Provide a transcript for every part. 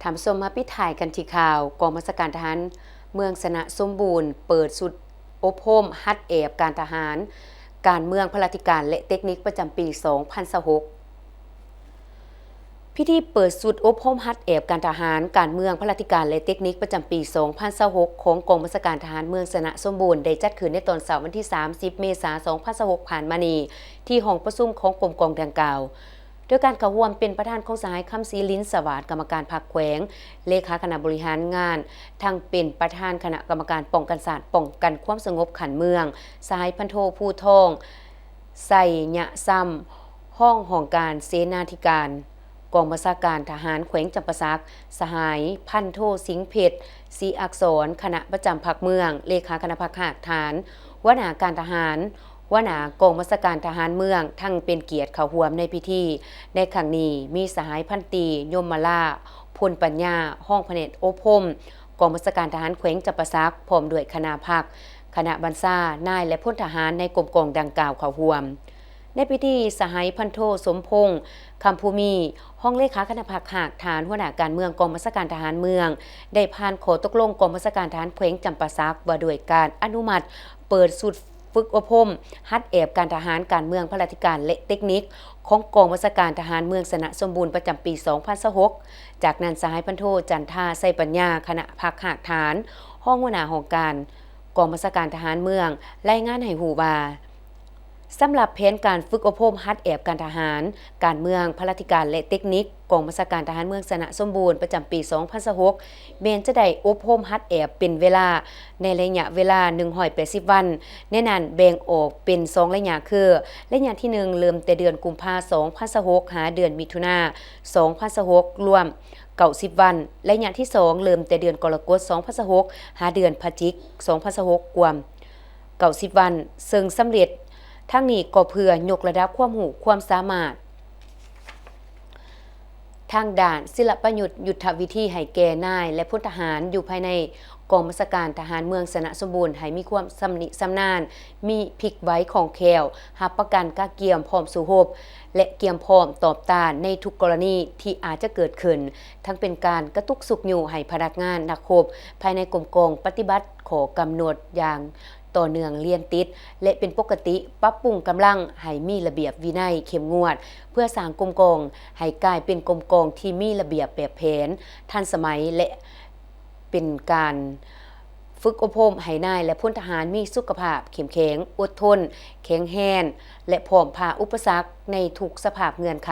ທ່ານຜູ້ຊົມ ມາປິດທ້າຍກັນທີ່ຂ່າວ ກອງບັນຊາການທະຫານເມືອງຊະນະສົມບູນ ເປີດຊຸດອົບຮົມຫັດແອບການທະຫານ, ການເມືອງ, ພະລາທິການ ແລະ ເຕັກນິກ ປະຈຳປີສອງພັນຊາວຫົກ. ພິທີເປີດຊຸດອົບຮົມຫັດແອບການທະຫານ, ການເມືອງ, ພະລາທິການ ແລະ ເຕັກນິກ ປະຈຳປີສອງພັນຊາວຫົກ ຂອງກອງບັນຊາການທະຫານເມືອງຊະນະສົມບູນ ໄດ້ຈັດຂຶ້ນໃນຕອນເຊົ້າວັນທີສາມສິບ ເມສາ ສອງພັນຊາວຫົກ ຜ່ານມານີ້ ທີ່ຫ້ອງປະຊຸມຂອງກົມກອງດັ່ງກ່າວ. ໂດຍການເຂົ້າຮ່ວມເປັນປະທານຂອງສະຫາຍ ຄຳສີ ລິນສະຫວາດ ກຳມະການພັກແຂວງ, ເລຂາຄະນະບໍລິຫານງານ, ທັງເປັນປະທານຄະນະກຳມະການປ້ອງກັນຊາດ, ປ້ອງກັນຄວາມສະຫງົບຂັ້ນເມືອງ, ສະຫາຍ ພັນໂທ ພູທອງ ໄຊຍະຊຳ ຮອງຫ້ອງການເສນາທິການ ກອງບັນຊາການທະຫານແຂວງຈຳປາສັກ, ສະຫາຍ ພັນໂທ ສິງເພັດ ສີອັກສອນ ຄະນະປະຈຳພັກເມືອງ, ເລຂາຄະນະພັກຮາກຖານ, ຫົວໜ້າການທະຫານ, ຫົວໜ້າກອງບັນຊາການທະຫານເມືອງ ທັງເປັນກຽດເຂົ້າຮ່ວມໃນພິທີ. ໃນຄັ້ງນີ້ ມີສະຫາຍ ພັນຕີ ຍົມມະລາ ພົນປັນຍາ ຮອງພະແນກອົບຮົມ ກອງບັນຊາການທະຫານແຂວງຈຳປາສັກ ພ້ອມດ້ວຍຄະນະພັກ, ຄະນະບັນຊາ, ນາຍ ແລະ ພົນທະຫານໃນກົມກອງດັ່ງກ່າວເຂົ້າຮ່ວມ. ໃນພິທີ ສະຫາຍ ພັນໂທ ສົມພົງ ຄຳພູມີ ຮອງເລຂາຄະນະພັກຮາກຖານ, ຫົວໜ້າການເມືອງ ກອງບັນຊາການທະຫານເມືອງ ໄດ້ຜ່ານຂໍ້ຕົກລົງກອງບັນຊາການທະຫານແຂວງຈຳປາສັກ ວ່າດ້ວຍການອະນຸມັດເປີດຊຸດຝຶກອົບຮົມຫັດແອບການທະຫານ, ການເມືອງ, ພະລາທິການ ແລະ ເຕັກນິກ ຂອງກອງບັນຊາການທະຫານເມືອງຊະນະສົມບູນ ປະຈຳປີສອງພັນຊາວຫົກ. ຈາກນັ້ນ ສະຫາຍ ພັນໂທ ຈັນທາ ໄຊປັນຍາ ຄະນະພັກຮາກຖານ, ຮອງຫົວໜ້າຫ້ອງການ ກອງບັນຊາການທະຫານເມືອງ ລາຍງານໃຫ້ຮູ້ວ່າ ສຳລັບແຜນການຝຶກອົບຮົມຫັດແອບການທະຫານ, ການເມືອງ, ພະລາທິການ ແລະ ເຕັກນິກ ກອງບັນຊາການທະຫານເມືອງຊະນະສົມບູນ ປະຈຳປີສອງພັນຊາວຫົກ ແມ່ນຈະໄດ້ອົບຮົມຫັດແອບເປັນເວລາ ໃນໄລຍະເວລາໜຶ່ງຮ້ອຍແປດສິບວັນ. ໃນນັ້ນແບ່ງອອກເປັນສອງໄລຍະຄື ໄລຍະທີໜຶ່ງ ເລີ່ມແຕ່ເດືອນກຸມພາ ສອງພັນຊາວຫົກ ຫາເດືອນມິຖຸນາ ສອງພັນຊາວຫົກ ລວມເກົ້າສິບວັນ, ໄລຍະທີສອງ ເລີ່ມແຕ່ເດືອນກໍລະກົດ ສອງພັນຊາວຫົກ ຫາເດືອນພະຈິກ ສອງພັນຊາວຫົກ ກວມເກົ້າສິບວັນ ເຊິ່ງສຳເລັດ. ທັງນີ້ກໍເພື່ອຍົກລະດັບຄວາມຮູ້ຄວາມສາມາດ ທາງດ້ານສິລະປະຍຸດຍຸດທະວິທີໃຫ້ແກ່ນາຍ ແລະ ພົນທະຫານຢູ່ພາຍໃນກອງບັນຊາການທະຫານເມືອງຊະນະສົມບູນ ໃຫ້ມີຄວາມຊຳນິຊຳນານ, ມີພິກໄວຄ່ອງແຄ້ວ, ຮັບປະກັນກະກຽມພ້ອມສູ້ຮົບ ແລະ ກຽມພ້ອມຕອບຕ້ານໃນທຸກກໍລະນີທີ່ອາດຈະເກີດຂຶ້ນ, ທັງເປັນການກະຕຸກຊຸກຍູ້ໃຫ້ພະນັກງານນັກຮົບພາຍໃນກົມກອງປະຕິບັດຂໍ້ກຳນົດຢ່າງ ຕໍ່ເນື່ອງລຽນຕິດ ແລະ ເປັນປົກກະຕິ, ປັບປຸງກຳລັງໃຫ້ມີລະບຽບວິໄນເຂັ້ມງວດ ເພື່ອສ້າງກົມກອງໃຫ້ກາຍເປັນກົມກອງທີ່ມີລະບຽບແບບແຜນ, ທັນສະໄໝ ແລະ ເປັນການຝຶກອົບຮົມໃຫ້ນາຍ ແລະ ພົນທະຫານມີສຸຂະພາບເຂັ້ມແຂງ, ອົດທົນ, ແຂງແຮງ ແລະ ພ້ອມຜ່າອຸປະສັກໃນທຸກສະພາບເງື່ອນໄຂ.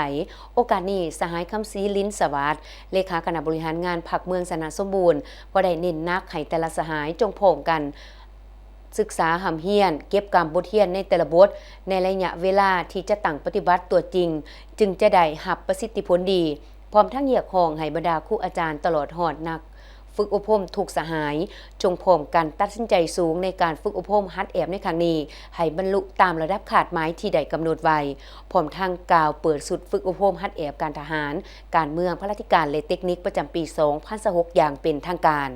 ໂອກາດນີ້ ສະຫາຍ ຄຳສີ ລິນສະຫວາດ ເລຂາຄະນະບໍລິຫານງານພັກເມືອງຊະນະສົມບູນ ກໍໄດ້ເນັ້ນໜັກໃຫ້ແຕ່ລະສະຫາຍຈົ່ງພ້ອມກັນ ສຶກສາຮ່ຳຮຽນ, ເກັບກຳບົດຮຽນໃນແຕ່ລະບົດ ໃນໄລຍະເວລາທີ່ຈັດຕັ້ງປະຕິບັດຕົວຈິງ ຈຶ່ງຈະໄດ້ຮັບປະສິດທິຜົນດີ, ພ້ອມທັງຮຽກຮ້ອງໃຫ້ບັນດາຄູອາຈານຕະຫຼອດຮອດນັກຝຶກອົບຮົມທຸກສະຫາຍ ຈົ່ງພ້ອມກັນຕັດສິນໃຈສູງໃນການຝຶກອົບຮົມຫັດແອບໃນຄັ້ງນີ້ ໃຫ້ບັນລຸຕາມລະດັບຄາດໝາຍທີ່ໄດ້ກຳນົດໄວ້, ພ້ອມທັງກ່າວເປີດຊຸດຝຶກອົບຮົມຫັດແອບການທະຫານ, ການເມືອງ, ພະລາທິການ ແລະ ເຕັກນິກ ປະຈຳປີສອງພັນຊາວຫົກ ຢ່າງເປັນທາງການ.